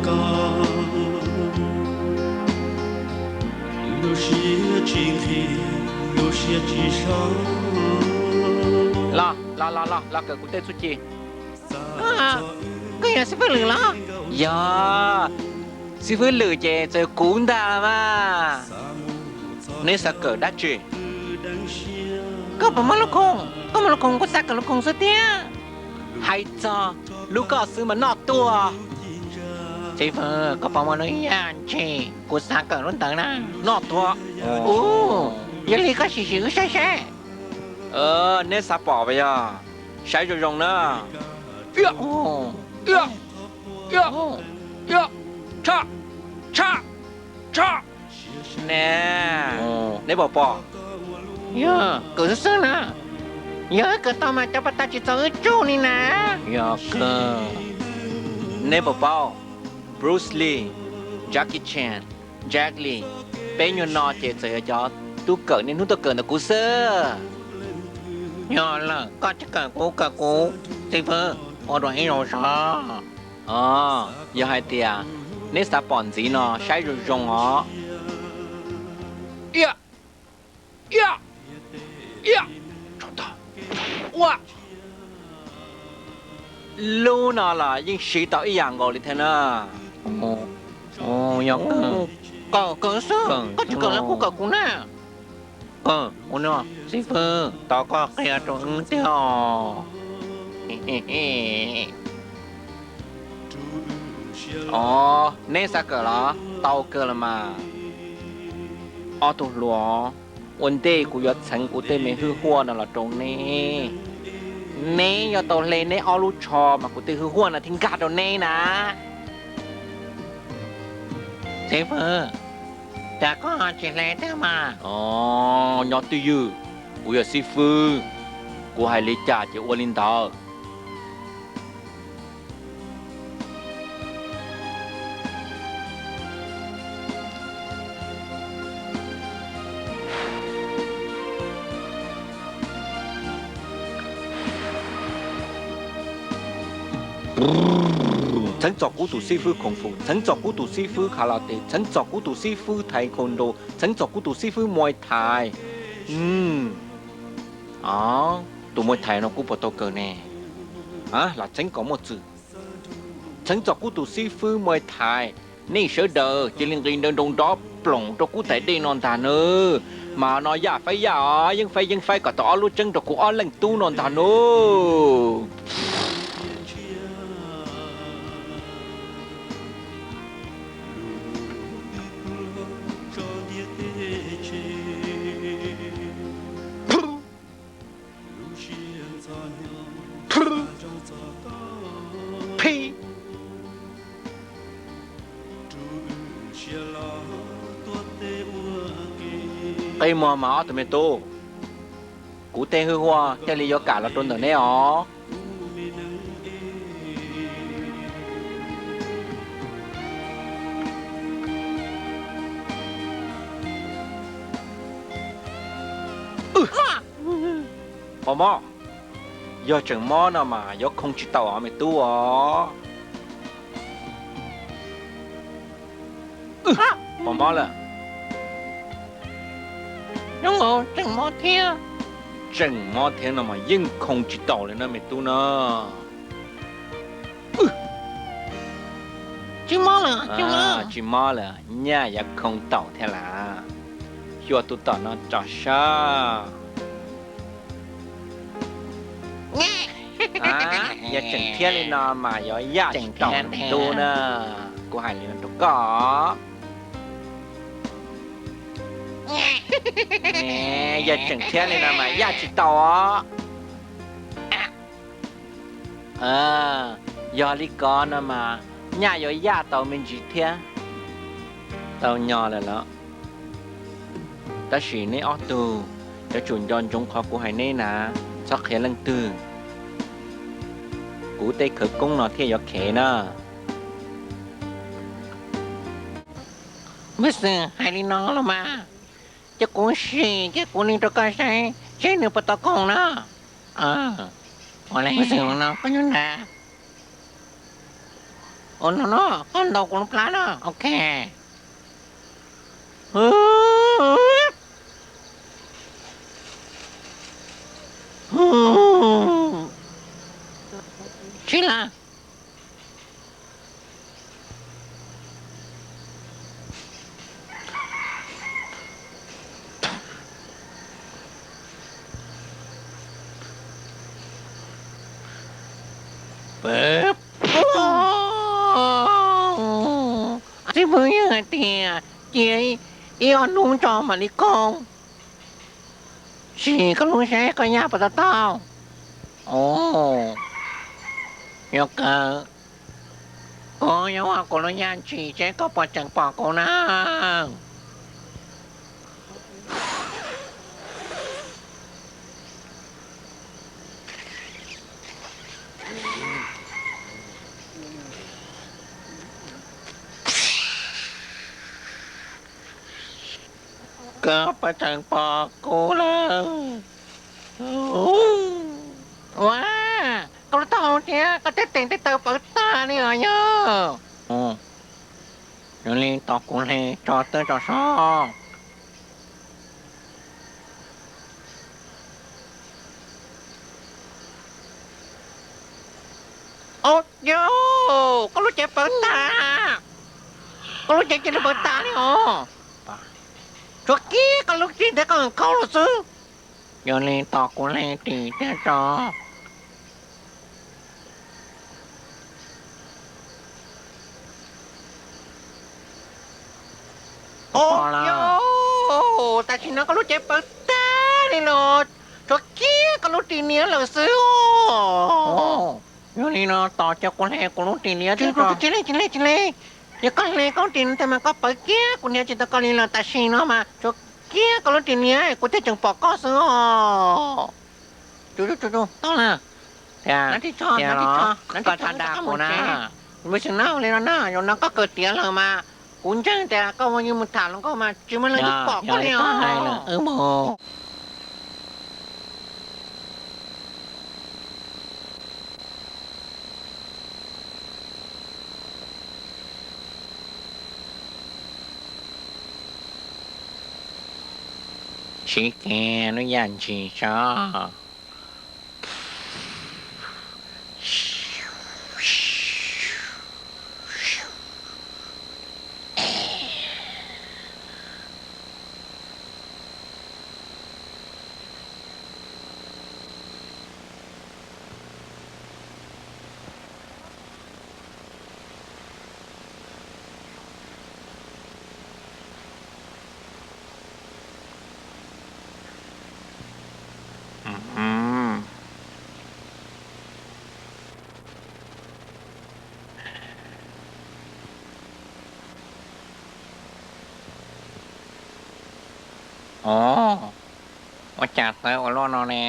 Koj lub siab tsis nqhis, lub siab tsis so. Los los los los los kawm kuv tej txuj ci. Koj, koj yog xib fwb Lwm los? Yog, xib fwb Lwm ces txawm yog kuv ntag mas. Neb xav kawm dab tsi? Koj puas muaj lub khoom? Koj muaj lub khoom kuv xav kawm lub khoom xwb thiab. Hais txog lub koj xwb mas noj tuaj. Xib fwb, koj puas muaj lub yaj ntshis? Kuv xav kawm lub ntawd na. Noj tuaj. Ub, yog li koj sim sim wb saib saib. Neb xav pom puas yog? Saib zoo zoo na. Ib, ib, ib, tshaj, tshaj, tshaj. Ne, neb puas pom? Yog kawm xwb xwb na. Yog wb kawm tau mas cov pas tas tsis txaus wb tsuj li na. Yog kawg. Neb puas paub Bruce Lee, Jackie Chan, Jet Li, peb nyuag no ces txawm yog cov tub kawm niaj hnub tuaj kawm ntawm kuv xwb. Yog lawm, koj tsis kawm kuv kawm kuv, xib fwb, ua dua ib zaug zog. Os, yog hais tias neb xav pom ntxiv no saib zoo zoo os. Ib, ib, ib, ua, lub no los yeej siv tau ib yam nkaus li thiab na. Yog kawm, kawm xwb, koj tsis kawm los kuv kawm kuv na. Kawm, ua no, xib fwb, tos koj qhia rau wb tiag os. Os, neb xav kawm los? Tau kawg los mas. Ob tug hluas, ua ntej kuv yuav txheev kuv tej me hwj huaj no los rau neb, neb yuav tau hle neb ob lub tsho mas kuv tej hwj huaj no thiaj nkag rau neb na. Xib fwb, cas koj tsis hle thiab mas? Os, nyob twj ywm, kuv yog xib fwb, kuv hais li cas ces ua li ntawd. Txheev txog kuv tus xib fwb kung fu, txheev txog kuv tus xib fwb karate, txheev txog kuv tus xib fwb taekwondo, txheev txog kuv tus xib fwb muay thai. Tus muay thai no kuv puas tau kawm ne? Lam txheev kom muaj txwm. Txheev txog kuv tus xib fwb muay thai, nej sawv daws cia li nqis nrawv nroos nrov ploom rau kuv tais dej no ntag nawb. Mas no yaj faib yaj os, yeeb faib yeeb faib kom tau ob lub tseeb rau kuv ob leej tub no ntag nawb. Phi, qe muag mas ob tug me tub, kuv tej hwj huaj thiaj li yuav kam los rau ntawm neb os. Pos mob, yog tseem mob no mas yuav khoo tsis tau os me tub os. Pos mob lawm. Tseem mob thiab. Tseem mob thiab no mas yeej khoo tsis tau li na me tub na. Tsis mob lawm, tsis mob lawm, nyaj yuav khoo tau thiab lawm. Xyuas tus tom no tso sab. Yog tseem thiab li no mas yuav yaj tsis tau me tub na. Kuv hais li no rau koj. Yog tseem thiab li no mas yaj tsis tau os. Yog li ko no mas nyaj yuav yaj tau me ntsis thiab. Tau nyo lawm los? Tab sis neb ob tug yuav tsum nco ntsoov qhov kuv hais neb na, txhob qhia leej twg. Kuv tej khawv koob no thiaj yuav khev na. Npawg Xwm, hais li no los mas, cia kuv sim, cia kuv nim rau koj saib seb nws puas tau khoom na. Npawg Xwm, no koj nyob nrad. Ua no no, koj ntaus kuv lub plab na, ok. Sib laj. Txiv phooj ywg hais tias cia ib ob hnub tso mam li koob, sim koj lub siab koj yaj puas tau tau. Yuav kawg, koj yuav ua kuv lub yaj ntshis seb koj puas tseem pom kuv na. Koj puas tseem pom kuv lawm? Ua, koj lub taub hau thiab koj tej tes tej taw pawv tag li os yog. Yog li tos kuv hle tso tawb tso sov. Au, yog, koj lub cev pawv tag. Koj lub cev cia li pawv tag li os. Tshuav kiag koj lub cev thiab koj nkauj los xwb. Yog li tos kuv hle ris thiab tso. Au, yog, tam sim no koj lub cev pawv tag li los, tshuav kiag koj lub ris niam lawm xwb os. Yog li no tos cia kuv hle kuv lub ris niam thiab tso. Tsis hle, tsis hle, tsis hle. Yog koj hle koj lub ris niam mas koj pawv kiag kuv niam tsis tau koj li los tam sim no mas tshuav kiag koj lub ris niam kuv thiaj tseem pom koj xwb os. Tau na, tias los koj tham dag kuv na. Mus tsev na, li no na, zaum no koj kawm tiav lawm mas kuv ntseeg tias koj mus tham hluas nkauj mas tsis muaj leej twg pom koj li os. Sib kiag lub yaj ntshis tso. Ua cas tawv ua luaj no ne?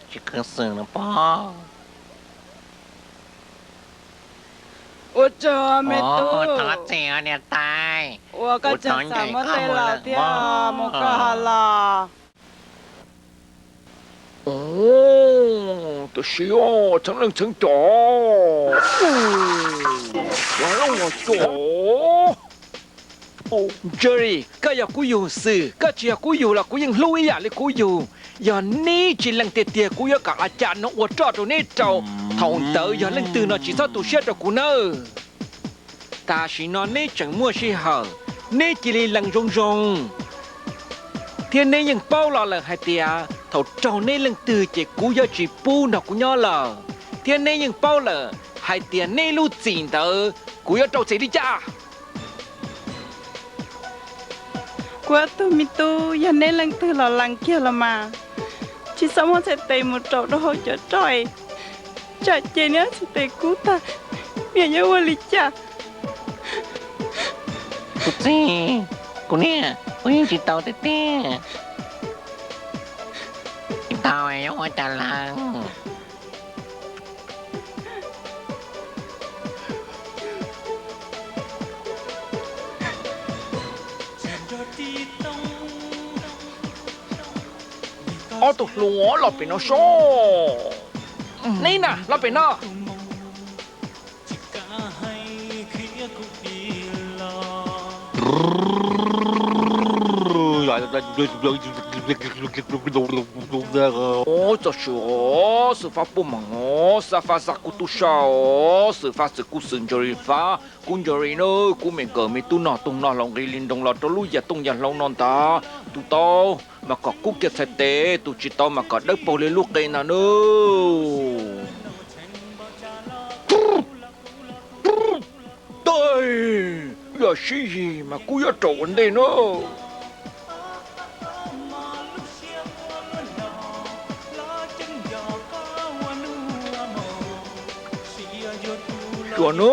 Tsis kheev xwm lawm pob. Ua tsaug me tub, thov txim niam tais, uas koj tseem xav muab tej laus thiab mus koj ha los. Tam sim txheeb leej txheeb cov, Jerry, koj yog kuv yug xwm, koj tsis yog kuv yug los kuv yeej hlub ib yam li kuv yug. Yog neb tsis lees tiag tiag kuv yuav kom a cas no ua roj rau neb rau. Thaum ntawd yog leej twg no tsis txhob tu siab rau kuv nawb. Tam sim no neb tseem muaj sij hawm, neb cia li lees zoo zoo. Thiab neb yeej paub los lawm hais tias thaum raug neb leej twg ces kuv yuav tsis pub nrog kuv nyob lawm. Thiab neb yeej paub lawm hais tias neb lub txim ntawd kuv yuav rau txim li cas. Kuv ob tug me tub, yog neb leej twg los lees kiag los mas, tsis txhob muab txhais tes mus rau rau hauv cov roj, tsam ces neb txhais tes kub tag, neb yuav ua li cas? Kuv txiv, kuv niam, kuv yeej tsis tau tiag tiag. Tsis tau yuav ua cas lees. Ob tug hluas, los pem no sob. Neb na, los pem no. Ub, txog swm os, xwb fab puj meem os, xab fab xab kub tub sab os, xwm fab xwm kub xwm ntsawg li fab kub ntsawg li na, kub me kawm me tub nog toog nog hlau nqi li nroog los rau lub yam tooj yam hlau no ntag. Tus tau mas kom kub kiag txhais tes, tus tsis tau mas kom dawb paug li lub qe ntag na. Tej yam sib yig mas kub yuav raum ua ntej na. Xyuas na,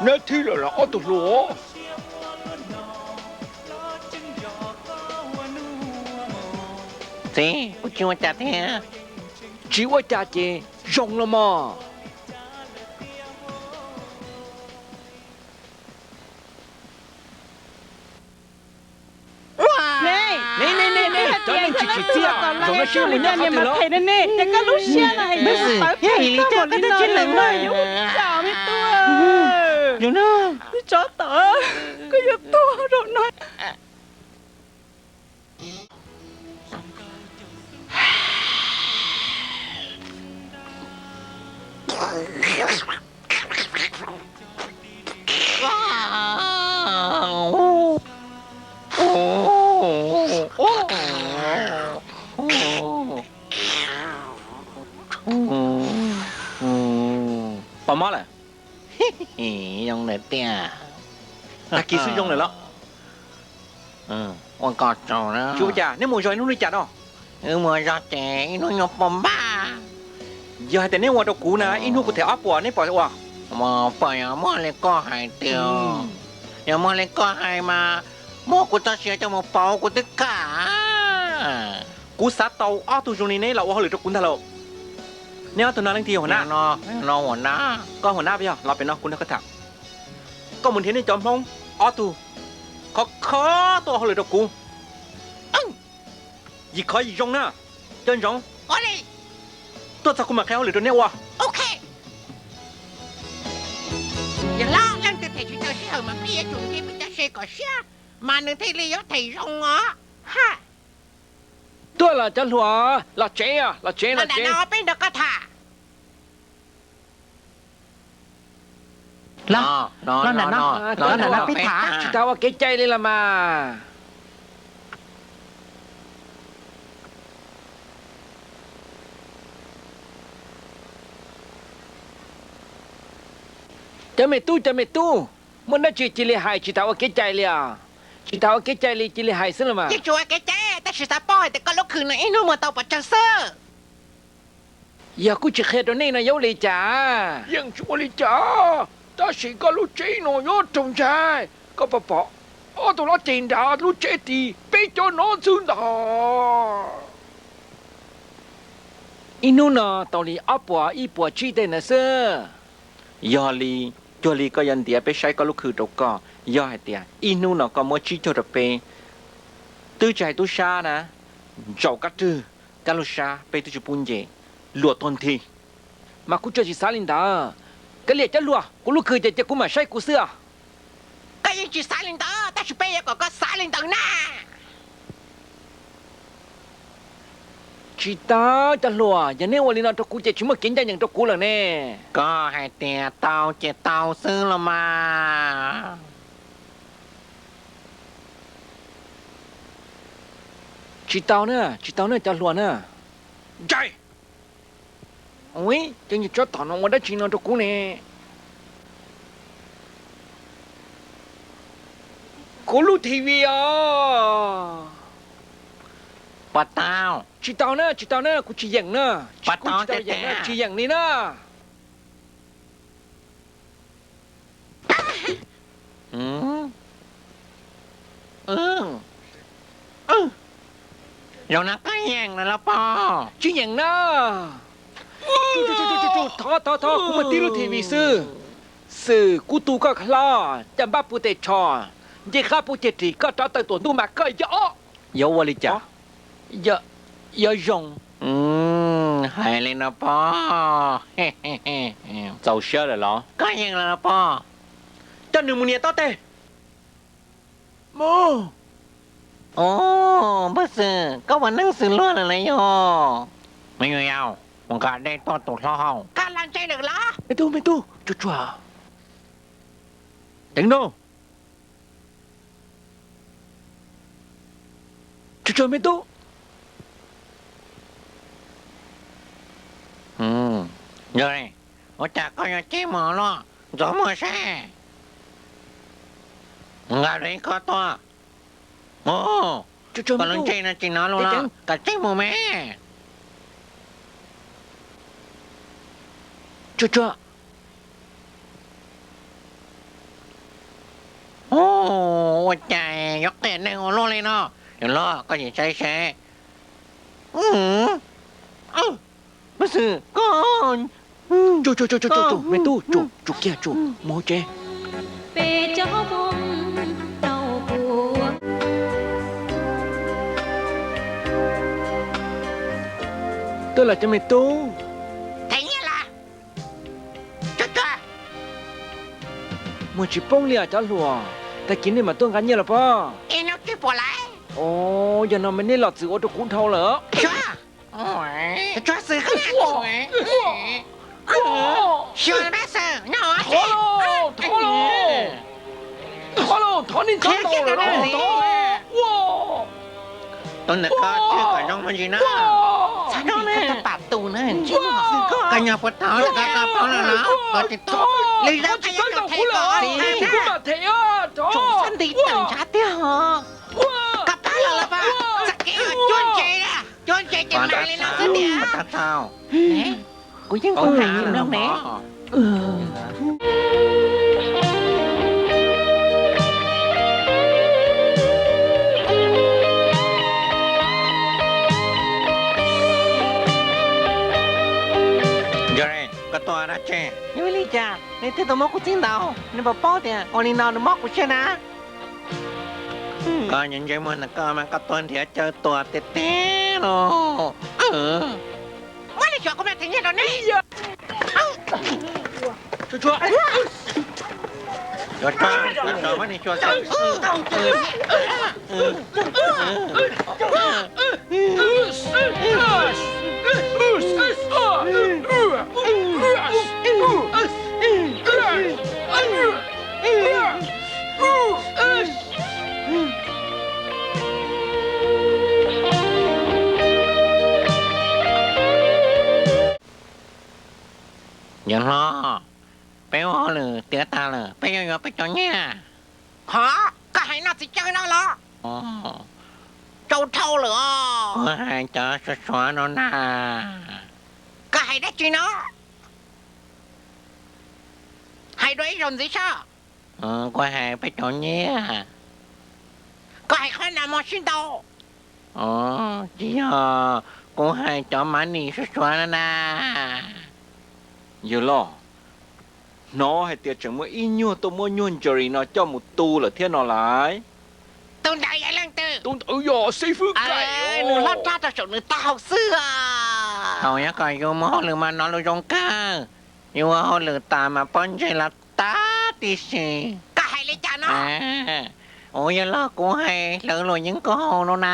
neb thib lawm los ob tug hluas. Txiv, kuv tsis ua cas thiab. Tsis ua cas ces zoo los mog. Ne ne ne ne, cov neeg tsis tsim txiaj, zaum no sib mus nyob qhov twg los? Koj lub siab no, yog li koj tsis lees na, yus tsov tom, koj yuav tuag rau no. Pom mob lawm. Zoo lawm tiag. Tag kis xwb zoo lawm los? Ua koj tsaug na. Tsis ua cas, neb mus zog ib hnub li cas no? Wb mus zog ces ib hnub nyuag pom npaj. Yog hais tias neb ua rau kuv na, ib hnub kuv them ob puas, neb pom ua? Pom yog muaj li koj hais tiag. Yog muaj li koj hais mas muab kuv txoj sia coj mus pauv kuv twb kam. Kuv xav tau ob tug zoo li neb los ua hauj lwm rau kuv ntag lauj. Neb ob tug no leej twg yog huas nab? No huas nab. Koj huas nab puas yog? Los pem no kuv nrog koj tham. Koj mus nrhiav nej cov Hmoob ob tug khov kho tuaj ua hauj lwm rau kuv. Yim khov yim zoo na. Cov ntsoov, tuaj txog kuv mam qhia hauj lwm rau neb ua. Yog leej twg them tsis tau sij hawm mas peb yuav tsum nrhiav peb cov se kom siab, mas nws thiaj li yuav them zoo os. Tuaj los cov hluas, los tsev, los tsev, los tsev. Peb nrog koj tham. Los, los nram no, los nram no peb tham. Tsis tas ua kev cai li los mas. Cov me tub, cov me tub, muaj dab tsi cia li hais, tsis tas ua kev cai li os. Tsis tas ua kev cai li, cia li hais xwb los mas. Yeej tsis ua kev cai, tab sis xav paub hais tias koj lub khw no ib hnub muag tau pes tsawg xwb. Yog kuv tsis qhia rau nej no yuav ua li cas? Yeej tsis ua li cas, tab sis koj lub tsev no yuav raug ntshai. Koj pom pom, ob tug lov ces nram lub tsev tid, peb cov no xwb ntag. Ib hnub no tau li ob puas ib puas tsib teg ntawd xwb. Yog li, cuag li koj yuav ntiav peb saib koj lub khw rau koj. Yog hais tias ib hnub no koj muab tsib caug rau peb, twb tsis hais tub sab na, ntsaum kab rwg, kab lub sab peb twb tsis pub nce, luag tuag nthi. Mas kuv tsis xav li ntawd. Kav liam cov hluas, kuv lub khw ces cia kuv mam saib kuv xwb os. Koj yeej tsis xav li ntawd, tab sis peb yuav kom koj xav li ntawd na. Tsis tau, cov hluas, yog neb ua li no rau kuv ces tsis muaj kev ncaj ncees rau kuv lawm ne. Koj hais tias tau ces tau xwb los mas. Tsis tau na, tsis tau na cov hluas na. Ntsais! Ua, cov niag tsov tom no ua dab tsi no rau kuv ne? Kuv lub T V os! Pov tau. Tsis tau na, tsis tau na, kuv tsis yeem na. Pov tau, tsis yeem li na. Zoo no koj yeem lawm los pog? Tsis yeem na. Thov, thov, thov, kuv muaj tib lub T V xwb. Xwm kub tu koj hlob, caj npab puv tes tsho, ncej qab puv ceg ris, koj rov tawm tuam ntuj mas koj yuav, yuav ua li cas? Yuav zoo. Hais li no pob. Txaus siab lawm los? Koj yeej los pob. Coj nws mus nias tau tej. Mus. Ub, npawg Xwm, koj puas neeg xws luag lawm los yog? Me nyuam yaus, mus nqa dej tuaj tus hlob hauv. Koj los ntse lawm los? Me tub, me tub, tsuag tsuag. Teev nrog. Tsuag tsuag me tub. Ua cas koj yuav tsij mus luaj? Ntxuav muag seb. Nqa dej koj tuaj. Koj lub ntsej no tsis hnov lus los, kav tsij mus me. Tsuag tsuag. Ua cas yuav qias neeg ua luaj li no? Yawg loj, koj tsis saib seb. Npawg Xwm, koj. Tsuag tsuag, me tub, tsuag kiag, tsuag mus hauv tsev. Tuaj los cov me tub. Muag tsis poob li os cov hluas, tag kis nej mam tuaj nqa nyiaj los pob. Os, yog no mas nej los txwm ua rau kuv dhau lawm. Thov lauj, thov lauj, thov nej txhob ntaus lawm lauj. Tus ntawm ko tswj kom zoo me ntsis na. Txhob ntsis koj tus pam tus na, koj nyob puas tau koj paub lawm los? Koj tsis tau li, txhob ntaus kuv lawm, kuv mam them. Tsoom xab nti tawm ntshav tiag os. Koj paub lawm los mas, txoj kev cuab ntses, cuab ntses ces mas li no xwb tiag. Kuv yeej paub hais li no ne. Koj tuaj dab tsi? Yog li cas nej thiaj tau muab kuv txib ntaus? Nej puas paub tias ua li no nws mob kuv siab na. Koj ntsej muag ntawm koj mas koj tuaj nrhiav chaw tuag tiag tiag los. Muab li xyuas kuv mam them nyiaj rau nej. Tsuag tsuag, muab li xyuas. Yawg hlob, peb ua hauj lwm tiav tag lawm, peb yuav yuav peb cov nyiaj. Hov, koj hais no txiv tsawg no los? Tsau dhau lawm os. Kuv hais cov suav suav no na. Koj hais dab tsi no? Hais dua ib zaug ntxiv soj. Kuv hais peb cov nyiaj. Koj hais qhov na mo sib ntaus. Tsis yog, kuv hais cov mav nim suav suav no na. Yawg loj, hnov hais tias tseem muaj ib nyuag tuaj muab nyuag Jerry no coj mus tu lawm thiab no lais. Tus ntawd yog leej twg? Tus ntawd yog xib fwb Kaim, nws hlob rab rau saum nws taub hau xwb. Thaum yog kom yus mus hauj lwm mas hnov lus zoo kawg, yus ua hauj lwm tas mas pob ntseg los tag tib si. Koj hais li cas no? Ua yog los kuv hais hlawv luam yeeb kauj hau no na.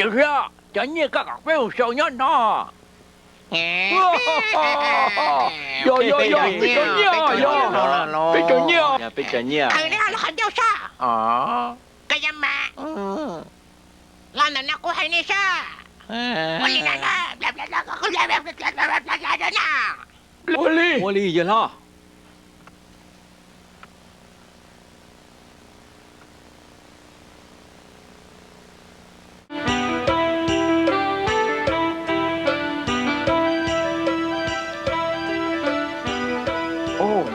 Yawg hlob, cov nyiaj koj kom peb mus sau nyob no. Yog, yog, yog, peb cov nyiaj, yog, peb cov nyiaj, peb cov nyiaj. Koj yog mas, los ntawm no kuv hais nej sab. Ua li, ua li yawg hlob.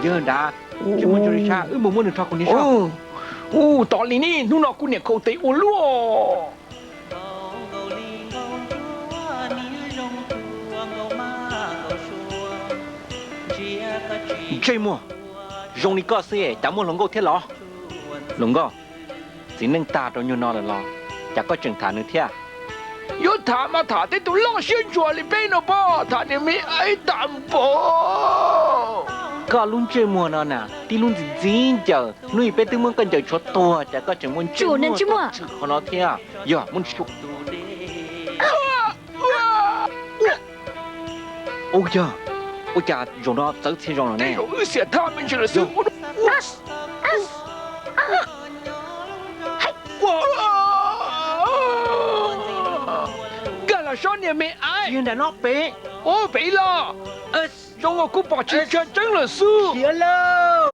Yawg nrad, tsis muaj tso li sab, wb mus muab nws rho kuv niam sab. Tos li ne, hnub no kuv niam khaus tes ua luaj. Ntsej muag, zoo li koj xwb es cas muaj hluas nkauj thiab los? Hluas nkauj, txiv neej tag rau nyuag no lawm los cas koj tseem tham nws thiab? Yuav tham mas tham tej tus loj siab ntsuas li peb no pob, tham niag me aiv tag npaum. Koj lub ntsej muag no na tib lub ntxim ntxim ncaws, hnub ib peb twb muab koj ncaws tshuav tuag cas koj tseem muaj ntsej muag tshwm qhov no thiab. Yog muab Ua yog, ua cas zaum no txawv txhia zaus lawm ne? Nkag los sob niag me aiv. Nram no pem. Ua pem los. Zoo ua kuv pom tsis tshua tseeb lawm xwb.